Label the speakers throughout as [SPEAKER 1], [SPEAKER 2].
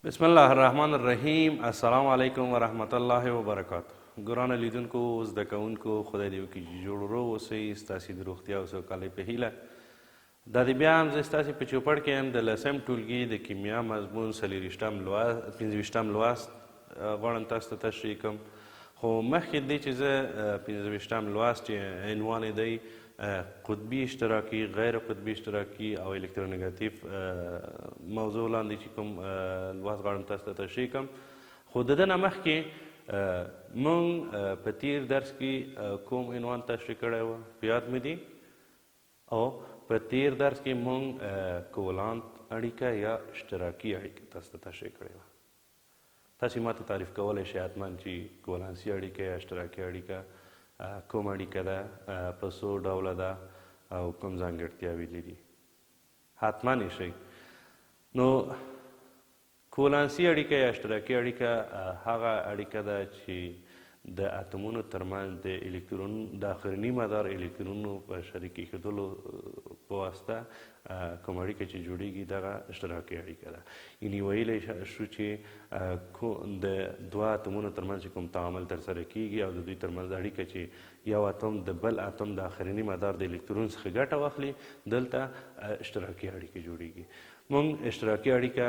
[SPEAKER 1] بسم الله الرحمن الرحیم. السلام علیکم ورحمت الله وبرکاته. ګرانو لیدونکو، زده کوونکو، خدای دې وکړي چې جوړ روغ اوسئ. ستاسې د روغتیا او سوکالۍ په هیله دا دې بیا هم زه ستاسې په چوپړ کې یم. د لسم ټولګي د کیمیا مضمون څلېرویشتم لوست، پنځه لوست غواړم تاسو ته تشریح کړم. خو مخکې دې چې زه 25 لوست چې عنوان یې دی قطبي اشتراکي، غیر قطبي اشتراکي او الکترونګاتیف موضوع لاندې چې کوم لوست غواړم تاسو ته تشریح کړم، خو د ده نه مخکې موږ په تیر درس کې کوم عنوان تشریح کړی و، په یاد مې دي؟ او په تیر درس کې موږ کوولانت اړیکه یا اشتراکي اړیکه تاسو ته تشریح کړې وه. تاسې ما ته تعریف کولی شئ حتما چې کوولانسي اړیکه یا اشتراکي اړیکه کوم اړیکه ده، په څو ډوله ده او کوم ځانګړتیاوې لري؟ حتما یې شئ. نو کوولانسي اړیکه یا اشتراکي اړیکه هغه اړیکه ده چې د اتمونو ترمنځ د الکترون د آخرني مدار الکترونو په شریک کېښودلو په واسطه کوم اړیکه چې جوړیږي، دغه اشتراکي اړیکه ده. یعنی ویلی شو چې د دوه اتمونو ترمنځ چې کوم تعامل ترسره کیږي او د دوی ترمنځ اړیکه چې یو اتم د بل اتم د آخرني مدار د الکترون څخه ګټه واخلي، دلته اشتراکي اړیکه جوړیږي. موږ اشتراکي اړیکه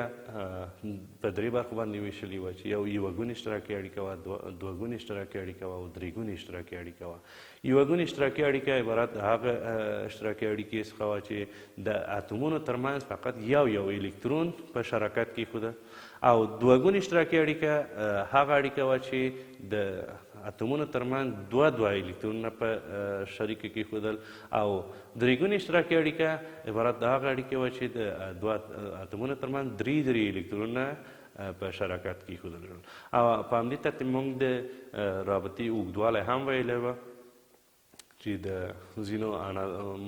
[SPEAKER 1] په درې برخو باندې ویشلې وه چې یو یوه اشتراکي اړیکه وه، دوه ګونې اشتراکي اړیکه وه او درې ګونې اشتراکي اړیکه وه. یوه ګونې اشتراکي اړیکه عبارت د هغه اشتراکي اړیکې څخه وه چې د اتمونو ترمنځ فقط یو یو الکترون په شراکت کېښوده، او دوه ګونې اشتراکي اړیکه هغه اړیکه وه چې د اتمونو ترمنځ دوه دوه الکترونونه په شریکه کېښودل، او درې ګونې اشتراکي اړیکه عبارت د هغه اړیکې وه چې د دوه اتمونو ترمنځ درې درې الکترونونه په شراکت کېښودل شول. او په همدې ترتیب موږ د رابطې اوږدوالی هم ویلی وه چې د ځینو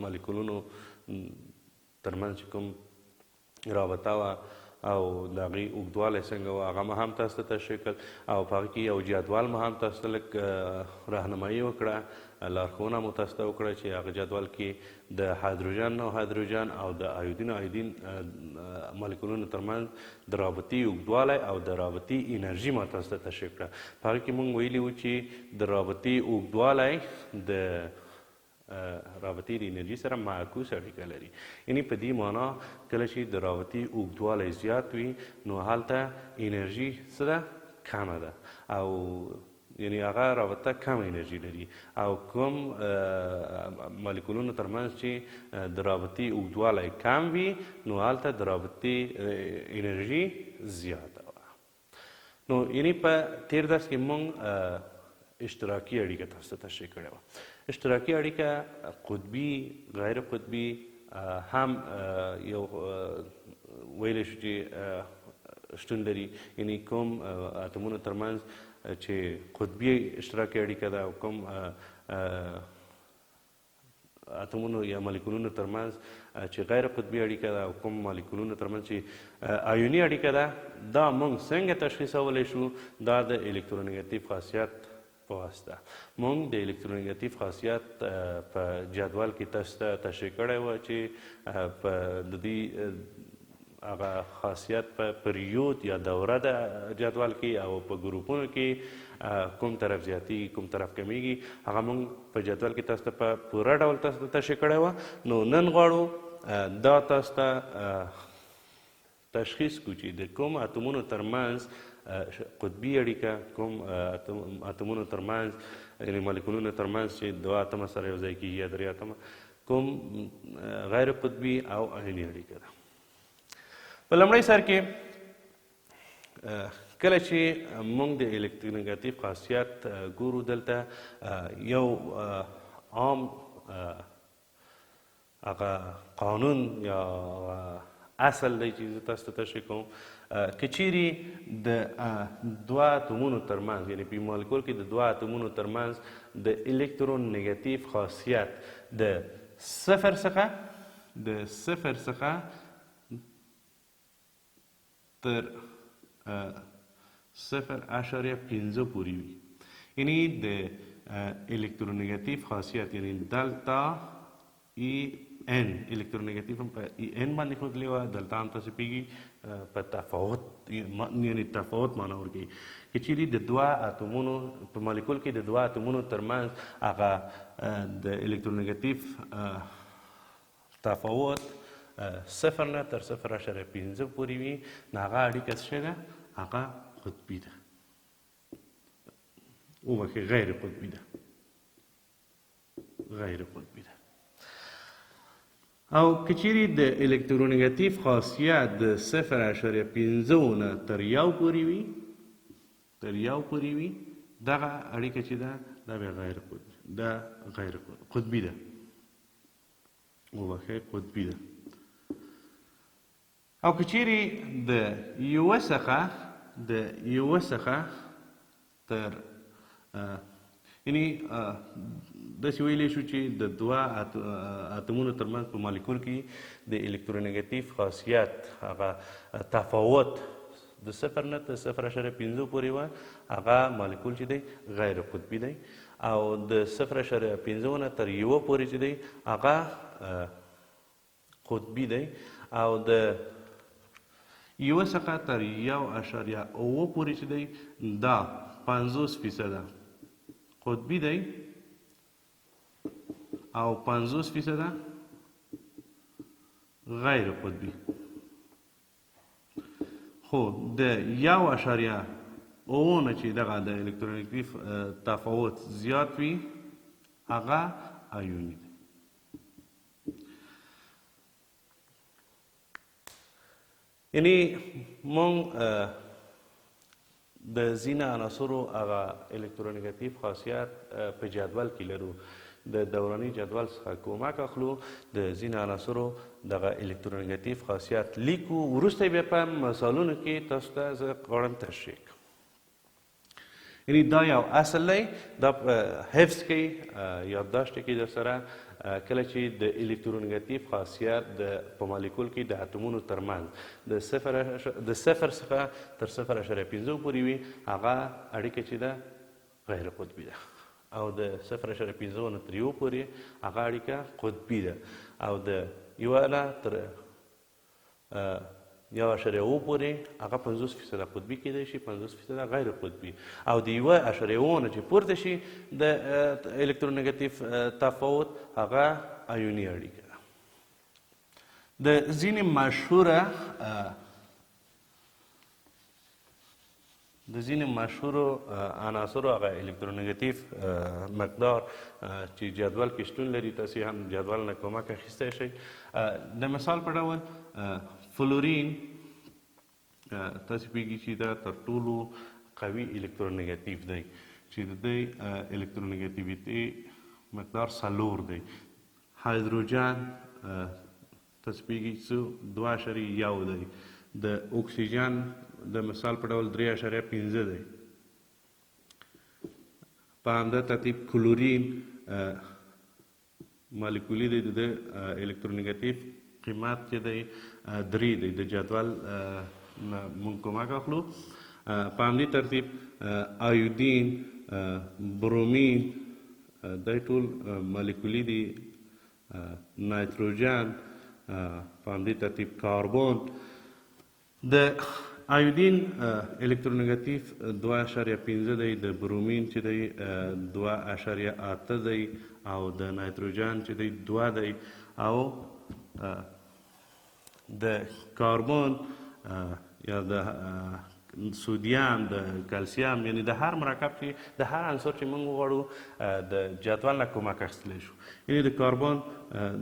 [SPEAKER 1] مالیکولونو ترمنځ چې کوم رابطه وه او د هغې اوږدوالی څنګه و، هغه مو هم تاسو ته تشریح کړ، او په هغه کې یو جدول مو هم تاسو ته لږ راهنمایي وکړه، لارښوونه مو تاسو ته وکړه چې هغه جدول کې د هایدروجن او هایدروجن او د ایودین او ایودین مالیکولونو ترمنځ د رابطې اوږدوالی او د رابطې انرژي ما تاسو ته تشریح کړه. په هغه کې موږ ویلي وو چې د رابطې اوږدوالی د رابطې د انرژي سره معکوس اړیکه لري، یعنی په دې معنا کله چې د رابطې اوږدوالی زیات وي نو هلته انرژي څه ده؟ کمه ده، او یعنی هغه رابطه کمه انرژي لري، او کوم مالیکولونو ترمنځ چې د رابطې اوږدوالی کم وي نو هلته د رابطې انرژي زیاته وه. نو یعنی په تیر درس کې موږ اشتراکي اړیکه تاسو ته تشریح کړې وه. اشتراکي اړیکه قطبي، غیر قطبي هم یو ویلی شو چې شتون لري، یعنی کوم اتمونو ترمنځ چې قطبي اشتراکي اړیکه ده او کوم اتمونو یا مالیکولونو ترمنځ چې غیر قطبي اړیکه ده او کوم مالیکولونو ترمنځ چې آیوني اړیکه ده، دا موږ څنګه تشخیصولی شو؟ دا د الکترونګاتیف خاصیت په واسطه. موږ د الکترونګاتیف خاصیت په جدول کې تاسو ته تشریح کړی و چې په د دې هغه خاصیت په پریود یا دوره د جدول کې او په ګروپونو کې کوم طرف زیاتیږي، کوم طرف کمیږي، هغه موږ په جدول کې تاسو ته په پوره ډول تاسو ته تشریح کړی وه. نو نن غواړو دا تاسو ته تشخیص کړو چې د کوم اتمونو ترمنځ قطبي اړیکه، کوم اتمونو ترمنځ یعنی مالیکولونو ترمنځ چې دوه اتمه سره یو ځای کیږي یا درې اتمه، کوم غیر قطبي او آیوني اړیکه ده. په لومړی سر کې کله چې موږ د الکترونګاتیف خاصیت ګورو، دلته یو عام هغه قانون یا اصل دی چې زه تاسو ته تشریح کوم. که چیرې د دوه اتمونو ترمنځ، یعنی په مالیکول کې د دوه اتمونو ترمنځ د الکترونګاتیف خاصیت د صفر څخه تر 0.5 پورې وي، یعنی د الکترونګاتیف خاصیت یعنی دلتا ای ان الکترونیګاتیف هم په ای ان باندې ښودلې وه. دلته هم تاسو پوهېږي په تفاوت، یعنی تفاوت معنا ورکوي. که چیرې د دوه اتومونو په مالیکول کې د دوه اتومونو ترمنځ هغه د الکترونیګاتیف تفاوت 0 نه تر 0.5 پورې وي، نو هغه اړیکه څه شی ده؟ هغه قطبي ده، وبخښئ غیر قطبي ده، غیر قطبي ده. او که چیرې د الکترونیګاتیف خاصیت د 0.5 نه تر 1 پورې وي، تر 1 پورې وي، دغه اړیکه چې ده دا بیا غیر قطبي ده، غیر قطبي ده، وبخښئ قطبي ده. او که چیرې د یوه څخه، د یوه څخه تر یعنی داسې ویلی شو چې د دوه اتومونو ترمنځ په مالیکول کې د الکترونیګاتیف خاصیت هغه تفاوت د 0 نه تر 0.5 پورې وه، هغه مالیکول چې دی غیر قطبي دی. او د 0.5 نه تر 1 پورې چې دی هغه قطبي دی. او د 1 څخه تر 1.7 پورې چې دی دا 50% قطبي دی او 50% غیر قطبي. خو د 1.7 نه چې دغه د الکترونیکیف تفاوت زیات وي هغه ایوني دی. یعنی مونږ د ځینې عناصرو هغه الکترونیګاتیف خاصیت په جدول کې لرو، د دوراني جدول څخه کومک اخلو، د ځینې عناصرو دغه الکترونیګاتیف خاصیت لیکو، وروسته بیا په مثالونو کې تاسو ته زه غواړم تشریح کړم. یعنی دا یو اصل دی، دا حفظ کړئ، یادداشت کړئ در سره. کله چې د الکترونیګاتیف خاصیت د په مالیکول کې د اتومونو ترمنځ د 0 څخه تر 0.5 پورې وي، هغه اړیکه چې ده غیر قطبي ده، او د 0.5 نه تر 1 پورې هغه اړیکه قطبي ده، او د 1 نه تر 1.7 پورې هغه 50% قطبي کېدای شي، 50% غیر قطبي، او د 1.7 نه چې پورته شي د الکترونیګاتیف تفاوت هغه ایوني اړیکه ده. د ځینې مشهوره د ځینې مشهورو عناصرو هغه الکترونیګاتیف مقدار چې جدول کې شتون لري، تاسې هم جدول نه کومک اخیستی شئ. د مثال په ډول فلورین، تاسې پوهېږئ چې دا تر ټولو قوي الکترونیګاتیف دی، چې د دې الکترونیګاتیویتي مقدار 4 دی. هایدروجن تاسې پوهېږئ چې 2.1 دی. د اکسیجن د مثال په ډول 3.5 دی. په همدا ترتیب کلورین مالیکولي دی، د ده الکترونیګاتیف قیمت چې دی 3 دی، د جدول نه موږ کومک اخلو. په همدې ترتیب آیودین، برومین، دا ټول مالیکولي دي. نایتروجن، په همدې ترتیب کاربن. د آیودین الکترونیګاتیف 2.5 دی، د برومین چې دی 2.8 دی، او د نایتروجن چې دی 2 دی، او د کاربن یا د سودیم، د کلسیم، یعنی د هر مرکب چې د هر عنصر چې موږ وغواړو د جدول نه کومک اخیستلی شو. یعنی د کاربن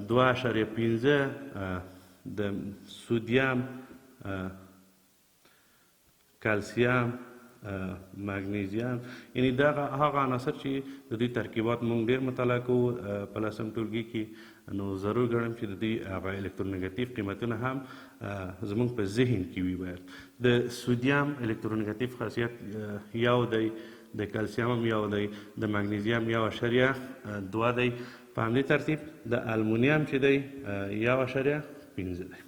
[SPEAKER 1] 2.5، د سودیم، کلسیم، مګنیزیم، یعنی دغه هغه عناصر چې د دوی ترکیبات موږ ډېر مطالعه کوو په لسم ټولګي کې، نو ضرور ګڼم چې د دوی هغه الکترونیګاتیف قیمتونه هم زموږ په ذهن کې وي. باید د سودیم الکترونیګاتیف خاصیت 1 دی، د کلسیم هم 1 دی، د مګنیزیم 1.2 دی. په همدې ترتیب د المونیم چې دی 1.5 دی.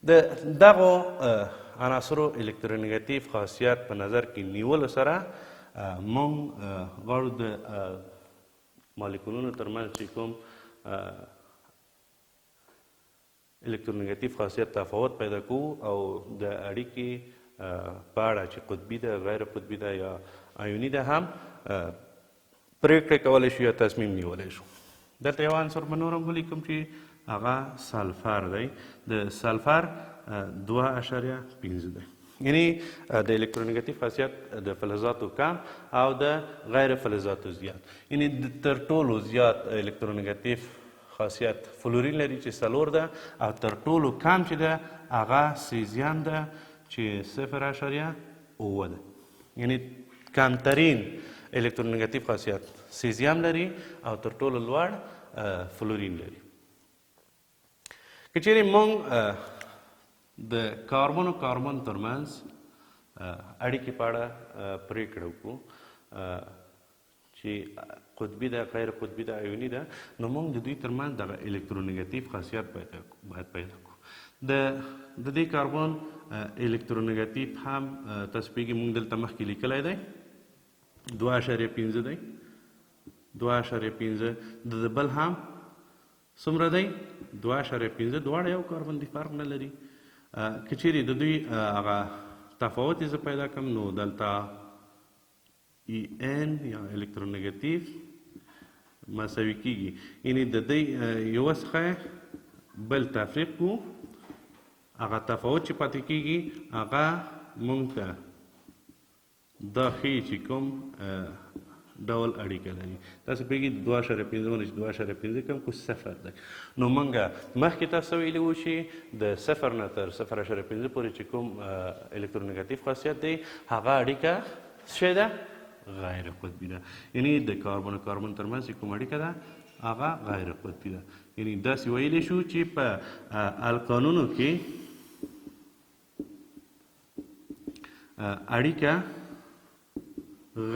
[SPEAKER 1] د دغو عناصرو الکترونیګاتیف خاصیت په نظر کې نیولو سره موږ غواړو د مالیکولونو ترمنځ چې کوم الکترونیګاتیف خاصیت تفاوت پیدا کوو او د اړیکې په اړه چې قطبي ده، غیر قطبي ده یا ایوني ده هم پرېکړې کولی شو یا تصمیم نیولی شو. دلته یو عنصر به نور هم ولیکم چې هغه سلفر دی. د سلفر 2.5 دی. یعنی د الکترونیګاتیف خاصیت د فلزاتو کم او د غیر فلزاتو زیات. یعنی تر ټولو زیات الکترونیګاتیف خاصیت فلورین لري چې 4 ده، او تر ټولو کم چې ده هغه سیزیم ده چې 0.7 ده. یعنی کمترین الکترونیګاتیف خاصیت سیزیم لري او تر ټولو لوړ فلورین لري. که چیرې موږ د کاربن او کاربن ترمنځ اړیکې په اړه پرېکړه وکړو چې قطبي ده، غیر قطبي ده، ایوني ده، نو موږ د دوی ترمنځ دغه الکترونیګاتیف خاصیت باید پیدا کړو. د دې کاربن الکترونیګاتیف هم تاسو پوهېږئ موږ دلته مخکې لیکلی دی 2.5 دی، 2.5. د بل هم څومره دی؟ 2.5. دواړه یو کاربن دی، فرق نه لري. که چیرې د دوی هغه تفاوت یې زه پیدا کړم نو دلته ای ان یا الکترونیګاتیف مساوي کېږي، یعنی د دوی یوه څخه بل تفریق کړو، هغه تفاوت چې پاتې کېږي هغه موږ ته دا ښیي چې کوم ډول اړیکه لري. تاسو پوهېږئ 2.5 ونه چې 2.5 کم کو 0 دی. نو موږ مخکې تاسو ویلي وو چې د 0 نه تر 0.5 پورې چې کوم الکترونیګاتیف خاصیت دی هغه اړیکه څه ده؟ غیر قطبي ده. یعنی د کاربن او کاربن ترمنځ چې کوم اړیکه ده هغه غیر قطبي ده. یعنی داسې ویلی شو چې په الکانونو کې اړیکه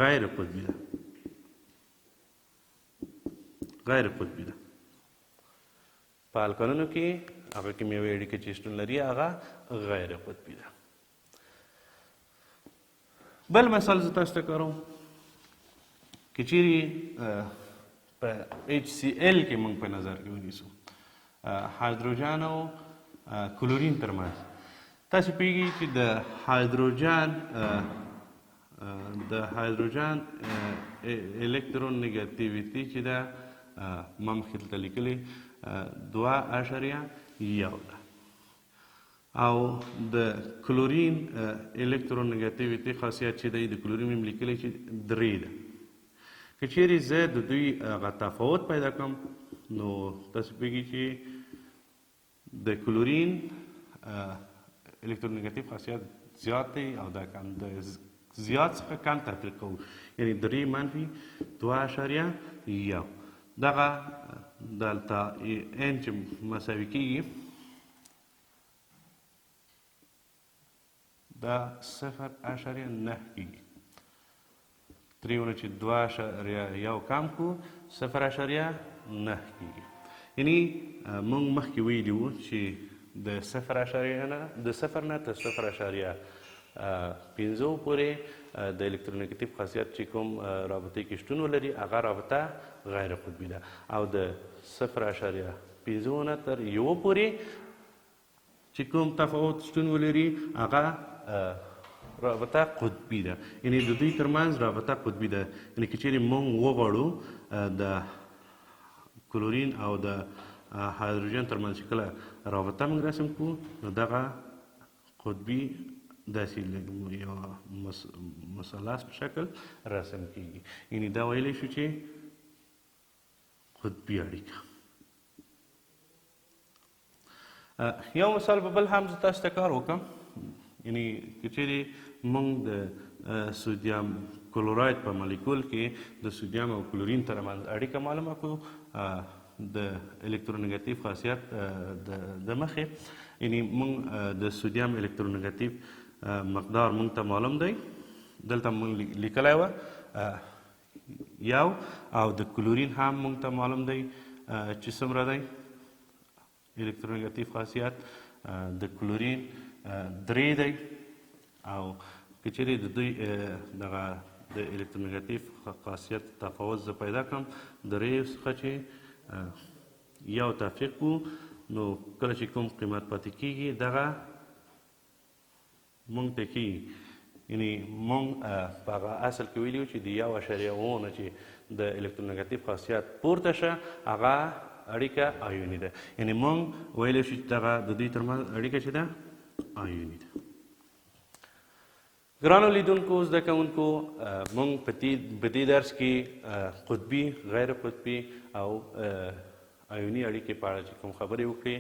[SPEAKER 1] غیر قطبي ده، غیر قطبي ده. په الکانونو کې هغه کیمیاوي اړیکه چې شتون لري هغه غیر قطبي ده. بل مثال زه تاسو ته کوم، که چیرې په HCl کې موږ په نظر کې ونیسو هایدروجن او کلورین ترمنځ، تاسو پوهېږئ چې د هایدروجن الکترونیګاتیویتي چې ده ما مخکې دلته لیکلې 2.1 ده، او د کلورین الکترونیګاتیویتي خاصیت چې دی د کلورین مې لیکلی چې 3 ده. که چیرې زه د دوی هغه تفاوت پیدا کړم نو تاسو پوهېږئ چې د کلورین الکترونیګاتیف خاصیت زیات دی او دا کم د زیات څخه کم تفریق کوو، یعنی 3 منفي 2.1. دغه دلته ان چې مساوي کېږي دا 0.9 کېږي. 3 ونه چې 2.1 کم کړو 0.9 کېږي. یعنی موږ مخکې ویلي وو چې د 0 نه تر 0.5 پورې د الکترونیګاتیف خاصیت چې کوم رابطې کې شتون ولري هغه رابطه غیر قطبي ده، او د 0.5 نه تر 1 پورې چې کوم تفاوت شتون ولري هغه رابطه قطبي ده. یعنی د دوی ترمنځ رابطه قطبي ده. یعنی که چیرې موږ وغواړو د کلورین او د هایدروجن ترمنځ چې کله رابطه موږ رسم کړو نو دغه قطبي داسې یو مثلث په شکل رسم کېږي. یعنی دا ویلی شو چې قطبي اړیکه. یو مثال به بل هم زه تاسو ته کار وکړم. یعنی که چیرې موږ د سودیم کلوراید په مالیکول کې د سودیم او کلورین ترمنځ اړیکه معلومه کړو د الکترونیګاتیف خاصیت د مخې، یعنی موږ د سودیم الکترونیګاتیف مقدار موږ ته معلوم دی، دلته موږ لیکلی وه 1، او د کلورین هم موږ ته معلوم دی چې څومره دی الکترونیګاتیف خاصیت د کلورین 3 دی، او که چیرې د دوی دغه د الکترونیګاتیف خاصیت تفاوت زه پیدا کړم 3 څخه چې 1 تفریق کړو نو کله چې کوم قیمت پاتې کیږي دغه مونږ ته کیږي. یعنی مونږ په هغه اصل کې ویلي چې د 1.7 نه چې د الکترونګاتیف خاصیت پورته شه هغه اړیکه آیوني ده. یعنی مونږ ویلی شو چې دغه د دوی ترمنځ اړیکه چې ده آیوني ده. ګرانو لیدونکو، زده کوونکو، مونږ په دې درس کې قطبي، غیر قطبي او آیوني اړیکې په اړه چې کوم خبرې وکړې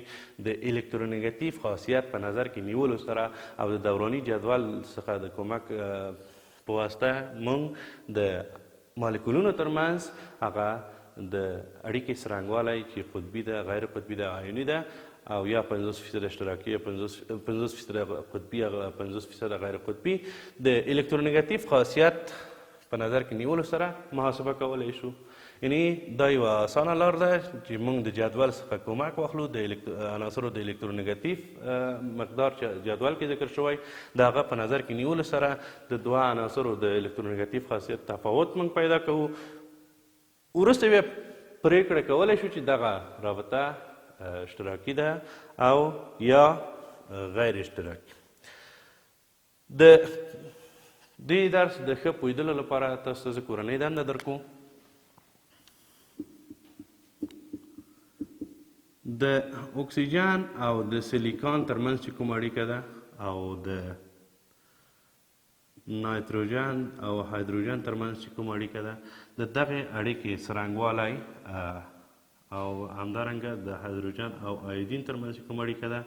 [SPEAKER 1] د الکترونګاتیف خاصیت په نظر کې نیولو سره او د دوراني جدول څخه د کومک په واسطه مونږ د مالیکولونو ترمنځ هغه د اړیکې څرنګوالی چې قطبي ده، غیر قطبي ده، آیوني ده او یا 50% اشتراکي یا 50% قطبي یا 50% غیر قطبي د الکترونګاتیف خاصیت په نظر کې نیولو سره محاسبه کولی شو. یعنی دا یوه اسانه لار ده چې موږ د جدول څخه کومک واخلو، د عناصرو د الکترونګاتیف مقدار چې جدول کې ذکر شوی د هغه په نظر کې نیولو سره د دوه عناصرو د الکترونګاتیف خاصیت تفاوت موږ پیدا کوو. وروسته بیا پرېکړه کولی شو چې دغه رابطه اشتراکي ده او یا غیر اشتراکي. د دې درس د ښه پوهېدلو لپاره تاسو ته زه کورنۍ دنده درکوم. د اکسیجن او د سیلیکان ترمنځ چې کومه اړیکه ده او د نایتروجن او هایدروجن ترمنځ چې کومه اړیکه ده د دغې اړیکې څرنګوالی او همدارنګه د هایدروجن او آیودین ترمنځ چې کومه اړیکه ده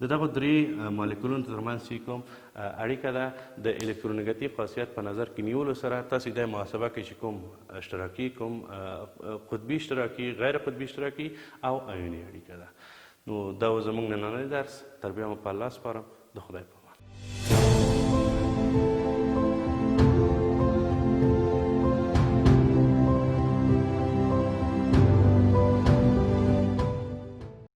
[SPEAKER 1] د دغو درې مالیکولونو ترمنځ چې کوم اړیکه ده د الکترونګاتیف خاصیت په نظر کې نیولو سره تاسې دا محاسبه کړئ چې کوم اشتراکي، کوم قطبي اشتراکي، غیر قطبي اشتراکي او آیوني اړیکه ده. نو دا و زموږ نننی درس. تر بیا مو په الله سپارم، د خدای په امان.